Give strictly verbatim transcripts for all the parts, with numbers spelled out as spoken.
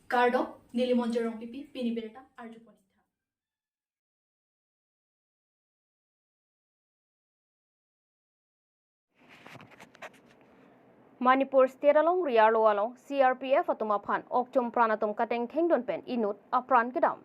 Kardom, neli Monjir Rongpipi, pini birta arjupon. Manipur State alongri arlo along C R P F atum aphan okchum pran atum katengthengdun pen inut apran kedam.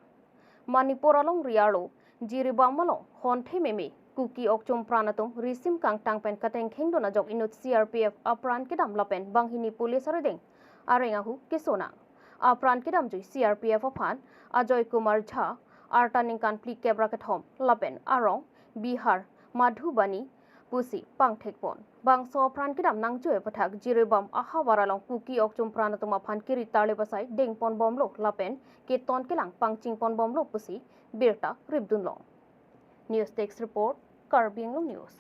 Manipur alongri arlo Jiribam along honthe meme Kuki okchum pran atum risim kangtang pen katengthengdun ajok inut C R P F apran kedam lapen banghini police arideng areng ahu kesonang. Apran kedamjui C R P F aphan Ajoy Kumar Jha, arta ningkan phlikep ra kethom lapen arong Bihar Madhubani pusi pangthekpon. Bangso apran kedam nangjui aputhak Jiribam ahavar along Kuki okchum pran atum aphan kiri tarlip asai dengponbomlo lapen keton kelang pangchingponbomlo pusi birta ripdunlong. News Desk Report, Karbi Anglong News.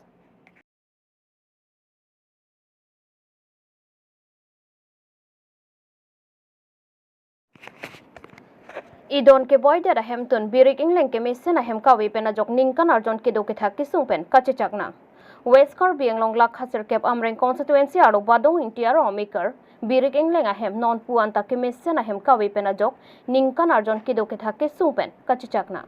Idon keboidet ahemtun birik ingleng kemesen ahem kave pen ajok ningkan arjon kedo kethak kesung pen kachechak nang. West Karbi Anglong lakha sirkep Amreng constituency arlo Badong Ingti arong amekar birik ingleng ahem nonpu anta kemesen ahem kave pen ajok ningkan arjon kedo kethak kesung pen kachechak nang.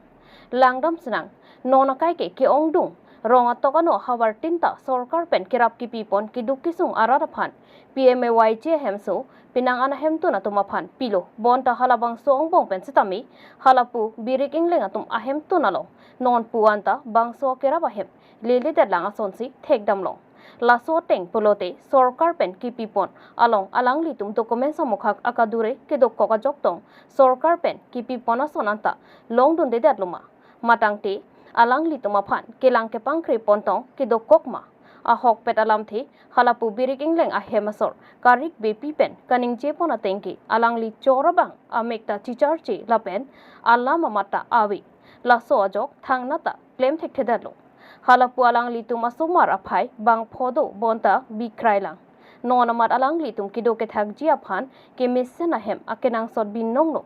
Langdam senang, non akai ke ke-ongdung rong atok ano havar tinta sorkar pen kerap kipipon keduk kesung arat aphan P M A Y G ahemso penang an ahemtun atum aphan pilo, bonta halabangso angbong pen sitame halapu birik ingleng atum ahemtun along nonpu anta bangso kerap ahem leledet lang asonsi thekdamlong. Laso ateng pulote sorkar pen kipipon along alanglitum document samukhak akadure kedokok ajok tong sorkar pen kipipon ason anta longdundedetlo ma? Matangte alanglitum aphan kelang kepangkre pontong kedokok ma? Ahokpet alamthe halapu birik ingleng ahem asor karik bepi pen kaningjepon ateng ke alangli chor abang amek ta chicharche lapen alam amat ta ave. Laso ajok thangnat ta klem thekthedetlo. Halapu alanglitum asomar aphai bang phodo bonta bikrai lang. Non amat alanglitum kedo kethakji aphan kemesen ahem akenangsot binonglo.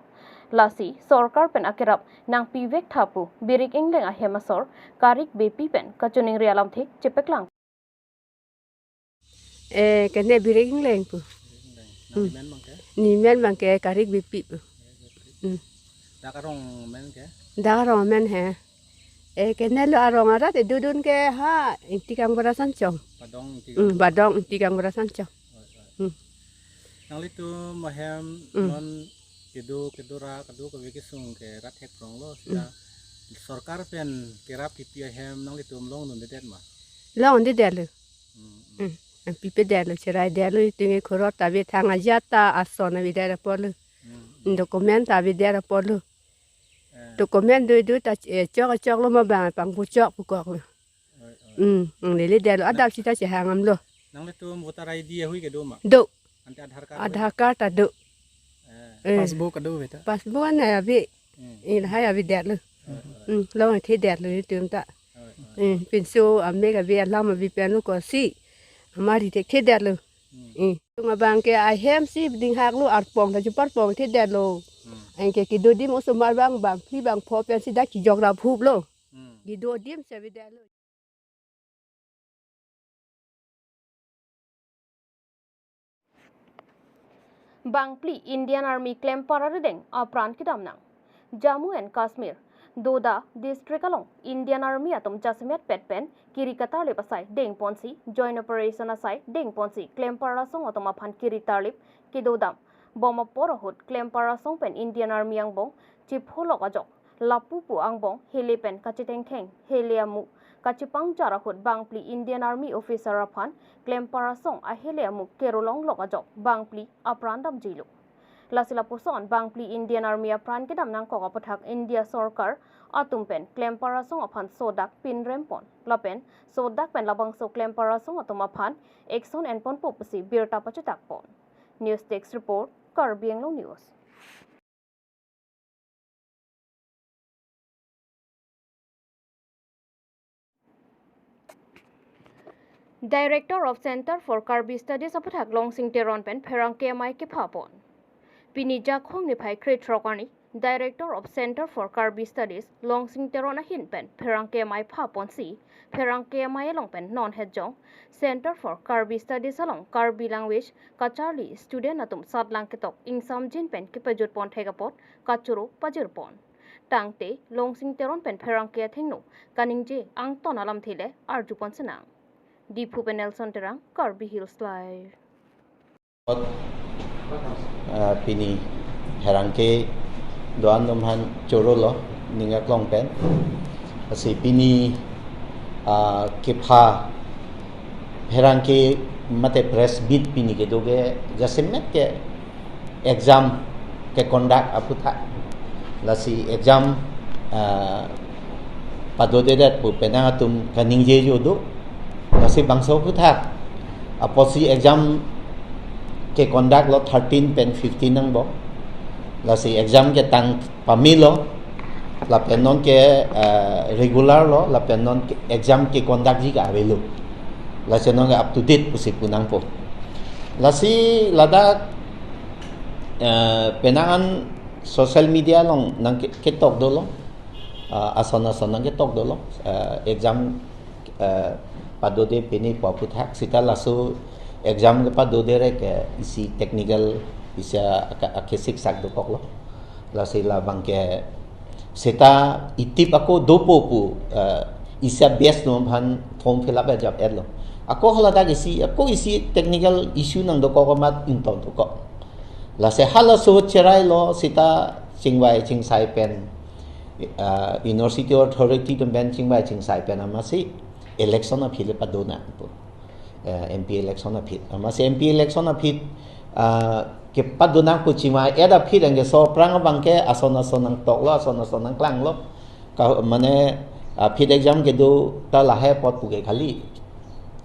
Lasi sorkar pen akerap nangpivek tha pu birik ingleng ahem asor karik bepi pen kachiningri alamthe chepeklang. Eh, kene birik ingleng pu. Nang Hmm. Nemen bang ke? Nemen bang ke karik bepi pu. Hmm. Dak arong men ke? Dak arong men he. Eh, kene lo arong arat edodun ke ha Ingti Kangbura Sanchong. Badong Ingti Hmm, Kangbura. Badong Ingti Kangbura Sanchong. Oi, oi. Hmm. Nanglitum ahem Hmm. non kedo kedo ra kedo kave kesung ke rat hek prong lo sida Hmm. sorkar pen kerap pipi ahem nanglitum longdundedet ma? Longdedetlo. Hmm, hmm. Hmm. Pipedetlo, cheraidetlo, itum ke khorot ta ave, thang ajat ta ason avedet apotlo. Hmm, hmm. Document ta avedet apotlo. Eh. Document do do ta, eh, chok choklo ma bang pangpu chok pukoklo. Oi, oi. Hmm, hmm, leledetlo, adap sita chehang damlo. Nanglitum voter I D ahui kedo ma? Do. Ante Aadhaar card Aadhaar card ta do. Eh. Eh. Passbook kedo beta? Passbook an ave. Hmm. Eh, lahai avedetlo. Oi, oi. Hmm, longthedetlo itum ta. Oi, oi. Hmm, pinso amek ave, alam ave pen lo kosi. Amari thekthedetlo. Hmm. Hmm. Tung abang ke ahem si dinghaklo, arpong ta chuparpong thedetlo. Hmm. Anke kedo adim osomar bang bangphli bangpho pensi dak chijok ra phuplo. Hmm. Kedo adim si avedetlo. Bangphli Indian Army klempar arideng apran kedam nang. Jammu and Kashmir, Doda District along Indian Army atum jasemet pet pen kiri katarlip asai dengponsi, joint operation asai dengponsi klempar asong atum aphan kiri tarlip kedodam bom apor ahut klempar asong pen Indian Army angbong chipholok ajok lapu pu angbong hele pen kachitengtheng, hele amu kachipangjar ahut bangphli Indian Army officer aphan klempar asong ahele amu kerolonglok ajok bangphli apran damjuilo. Lasi lapuson bangphli Indian Army apran kedam nangkok aputhak India sorkar atum pen klempar asong aphan sodak pinrempon lapen sodak pen labangso klempar asong atum aphan action enponpo pusi birta pachitakpon. News Desk Report, Karbi Anglong News. Director of Center for Karbi Studies aputhak Longsing Teron pen pherangke amei kephapon. Pini Jakhong niphai krethrok arni Director of Center for Karbi Studies, Longsing Teron ahin pen pherangke amei pha ponsi, pherangke amei along pen non hejong, Center for Karbi Studies along Karbi language kacharli student atum satlang ketok ingsamjin pen kepajut pon thek apot kachoro pajir pon. Tangte, Longsing Teron pen pherangke athengno kaningje angton alamthe le arju pon senang. Diphu pen Nelson Terang, Karbi Hills Live. Ah, pini pherangke do-an atum aphan choro lo, ning aklong pen. Lasi pini, ah, kepha pherangke mate press meet pini kedo ke jasemet ke exam ke conduct aphuthak. Lasi exam, ah, padodedet pu penang atum kaningje jo do. Lasi bangso aphuthak apotsi exam ke conduct lo thirteen pen fifteen angbong. Lasi exam ke tang pamelo. Lapen non ke, eh, regular lo, lapen non ke exam ke conduct ji ke avelo. Lasi non ke up to date pusi pu nangpo. Lasi ladak, eh, penang an social media along nang ke-, ketok dolo. Ah, ason ason nang ketok dolo. Eh, exam, eh, padode pini pu aphuthak seta laso exam kepadode re ke isi technical isi aka-, akesik sak dokok lo. Lasi labang ke seta itip ako dopo pu, eh, isi best no aphan form fill up ajap et lo. Ako haladak isi, ako isi technical issue nang dokok amat ingtong dokok. Lasi halaso cherai lo seta chingvai chingsai pen, ah, University Authority atum pen chingvai chingsai pen amatsi election aphi le padonang pu. Eh, M P election aphi. Amatsi M P election aphi, ah, kepadonang pu chingvai et aphi dang ke so aphrang abang ke ason ason nangtok lo, ason ason nangklang lo. Ka, mane, ah, aphi exam kedo ta lahai apot pu ke khali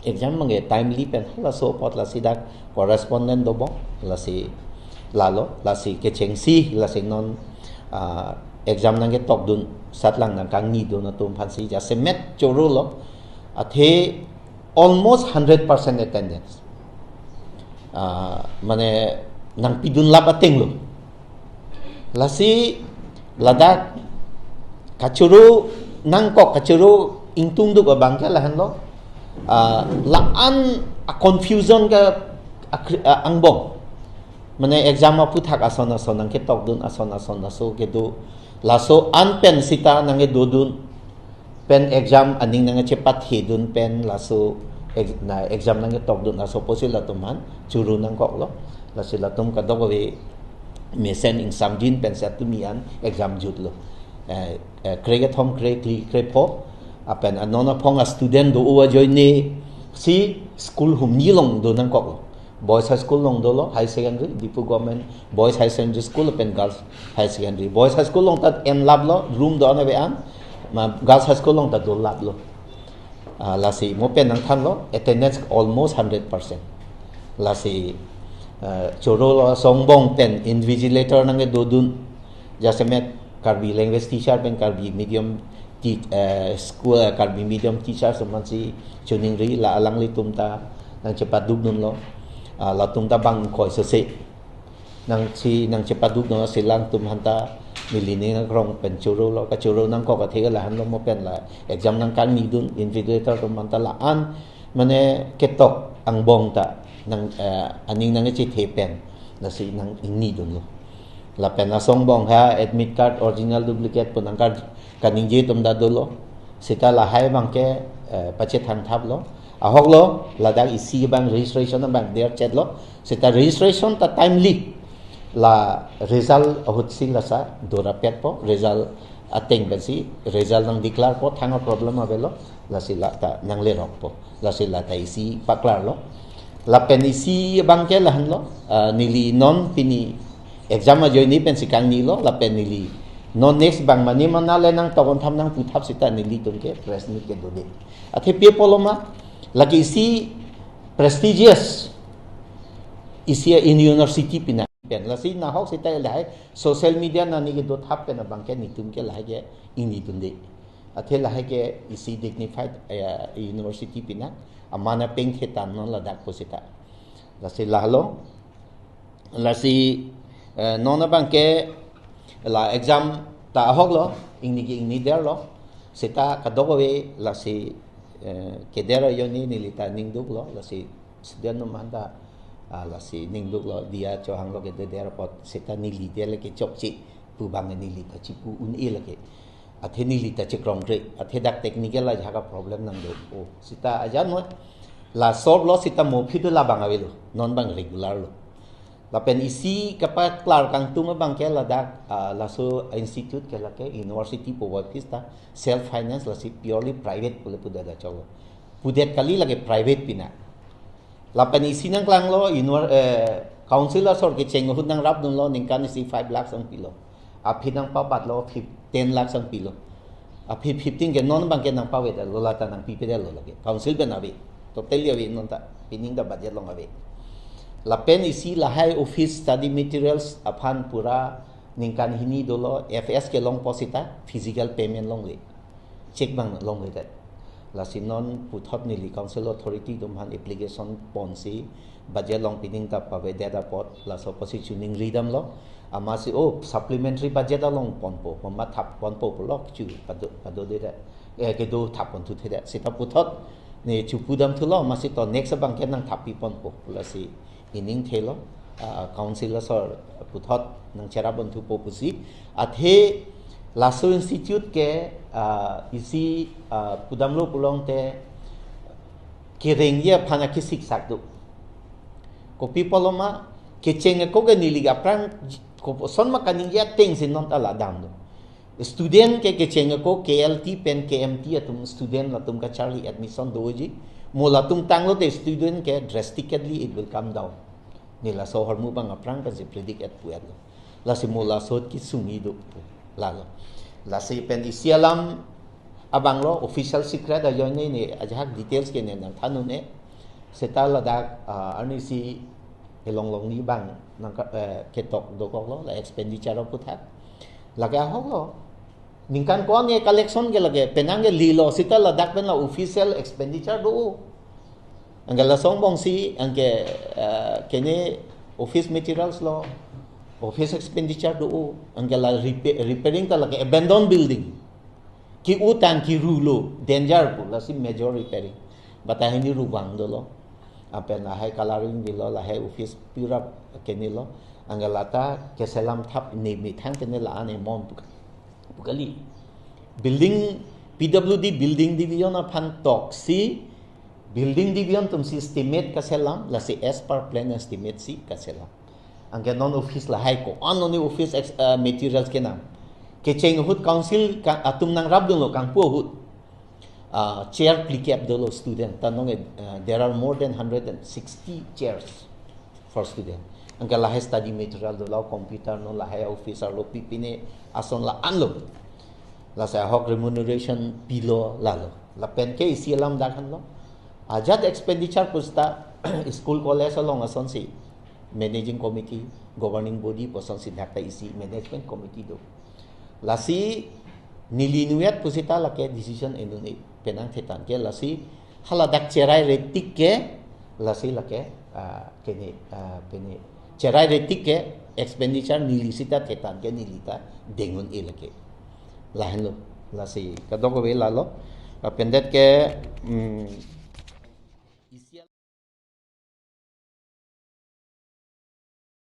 exam abang ke timely pen halaso apot lasi dak correspondent dobom lasi lalo, lasi kechengsi, lasi non, ah, exam nang ketok dun satlang nang kangni dun atum aphansi jasemet choro lo. Athe almost hundred percent attendance. Ah, mane nangpidun lap ateng lo. Lasi ladak kachoro nangkok, kachoro ingtungduk abang ke lahenlo. Ah, la-an a confusion ke akri-, ah, angbong. Mane exam aphuthak ason ason nang ketok dun, ason ason laso kedo. Laso an pen seta nang kedo dun. Pen exam aning nang chepathe dun pen laso ex-, na exam nang ketok dun laso apotsi latum aphan choro nangkok lo. Lasi latum kadokave mesen ingsamjin pen si atumi an exam jut lo. Eh, eh, krekethom, krekli, krepho. Lapen anon aphong a student do-o ajoine si school humni along do nangkok lo. Boys High School along dolo, high secondary, Diphu Government Boys High Secondary School lapen Girls High Secondary. Boys High School along ta en lap lo, room do-an ave an, ma Girls High School along ta do lap lo. Ah, lasi mo pen nangthan lo, attendance almost hundred percent. Lasi, eh, choro lo, so angbong pen invigilator nang kedo dun, jasemet Karbi language teacher pen Karbi medium ti-, eh, school, eh, Karbi medium teacher atum aphansi choningri, la alanglitum ta nang chepaduk dun lo. Ah, latum ta bang koi sose nangsi nang chepaduk dun lo, si alangtum aphan ta neli ning aklong pen choro lo, kachoro nangkok athe ke lahenlo, mo pen la exam nang kangni dun invigilator atum aphan ta la-an mane ketok angbong ta nang, eh, aning nang chethe pen lasi nang ingni dun lo. Lapen ason angbong ha admit card original duplicate pu nang card kaningje atum ta dolo. Seta lahai abang ke, eh, pachethang thap lo. Ahok lo, ladak isi abang registration abang der chet lo. Seta registration ta timely. La result ahutsi lasa dorapet po, result ateng pensi, result nang declare po, thang a problem avelo, lasi la ta nang lerok po. Lasi la ta isi paklar lo. Lapen isi abang ke lahenlo, ah, neli non pini exam ajoine pensi kangni lo, lapen neli non next abang mane mana le nangtok on tham nangpu thap seta nelitum ke press meet kedode. Athe pi apot lo ma, lake isi prestigious isi a university pina pen. Lasi nahok seta lahai social media nani kedo thap pen abang ke netum ke lahai ke ingni dunde. Athe lahai ke isi dignified, eh, university pina, amana peng thetan non ladak pu seta. Lasi lahelo, lasi, eh, non abang ke La exam ta ahok lo, ingni ke ingni der lo, seta kadokave lasi, eh, keder ajoine neli ta ningduk lo, lasi student atum aphan ta, ah, lasi ningduk lo, diya chohang lo keder der apot, seta neli der le kechokche pu abang neli ta chipu un-e lake. Athe neli ta chekrongkre, athe dak technical ajahak a problem nangdo. Oh, seta ajan mo, la solve lo, seta mo aphi do labang avelo, non abang regular lo. Lapen isi kapaklar kangtung abang ke ladak, ah, laso institute ke lake university pu office ta self finance, lasi purely private pule pu dada cholo. Pudet kali lake private pina. Lapen isi nangklang lo, inwar, eh, council asor kecheng ahut nangrapdun lo, ningkan isi five lakhs ang pilo. Aphi nangpabat lo, fif-, ten lakhs ang pilo. Aphi fifteen ke non abang ke nangpavedet lo, lata nangpipedet lo lake. Council pen ave. Totally ave non ta. Pining ta budget along ave. Lapen isi lahai office study materials aphan pura ningkan hini dolo, F S ke longpo seta, physical payment longle. Cheque abang longledet. Lasi non puthot neli council authority atum aphan application ponsi, budget along pining ta pavedet apot, laso apotsi choningri damlo. Amatsi, oh, supplementary budget along ponpo, mama thap ponpo pulo, chu pado, padodedet. Eh, kedo thap ponthuthedet. Seta puthot ne chipu damthulo, amatsi to next abang ke nangthappi ponpo, lasi ining thelo, ah, council asor puthot nangcherap ponthupo pusi. Athe laso institute ke, ah, isi, ah, pudamlo pulote kerengji aphan akesik sak do. Kopi pulo ma, kecheng ako ke neli aphrang koposon ma kaningje atengsi non ta la dam do. Student ke kecheng ako K L T pen K M T atum student latum kacharli admission doji. Mo latum tanglote student ke drastically it will come down. Ne laso ahormu abang aphrang pensi predict-et pu-et lo. Lasi mo laso ahut kesung-i do. Lalo. Lasi pen isi alam abang lo, official secret ajoine ne ajahak details ke ne nangthan un-e. Seta ladak, ah, arnisi kelong longni abang nangka-, eh, ketok dokok lo, la expenditure aputhak. Lake ahok lo. Ningkan ko-an ke collection ke lake, penang ke lilo, seta ladak pen la official expenditure do. Anke laso angbongsi, anke, eh, kene office materials lo, office expenditure do. Anke la repa-, repairing ta lake abandoned building. Ke-o tang keru lo, danger pu, lasi major repairing. Bata hini ruvang dolo. Lapen lahai colouring dilo, lahai office pura kene lo. Anke lata keselam thap ne methang kene la-an emon pu ka-, pu kali. Building, P W D building division aphan toksi, building division atumsi estimate kaselam, lasi as per plan estimate si kaselam. Anke non office lahai ko-an non office ex-, uh, materials kenam. Kecheng ahut council ka-, atum nangrapdunlo kangpu ahut. Uh, chair phlikep dolo student. Ta nonke, uh, there are more than hundred and sixty chairs for student. Anke lahai study material dolo, computer non, lahai office arlo pipine ason la-an lo. Lasi ahok remuneration pilo lalo. Lapen ke isi alam dak henlo. Ajat expenditure pu seta school college along asonsi managing committee, governing body pu asonsi dak ta isi management committee do. Lasi neli inutvet pu seta lake decision en un-e, penang thetan ke, lasi hala dak cherai retik ke, lasi lake, ah, kene, ah, pene cherai retik ke expenditure neli seta thetan ke neli ta deng un-e lake. Lahenlo, lasi kadokave lalo. Lapen det ke, mm,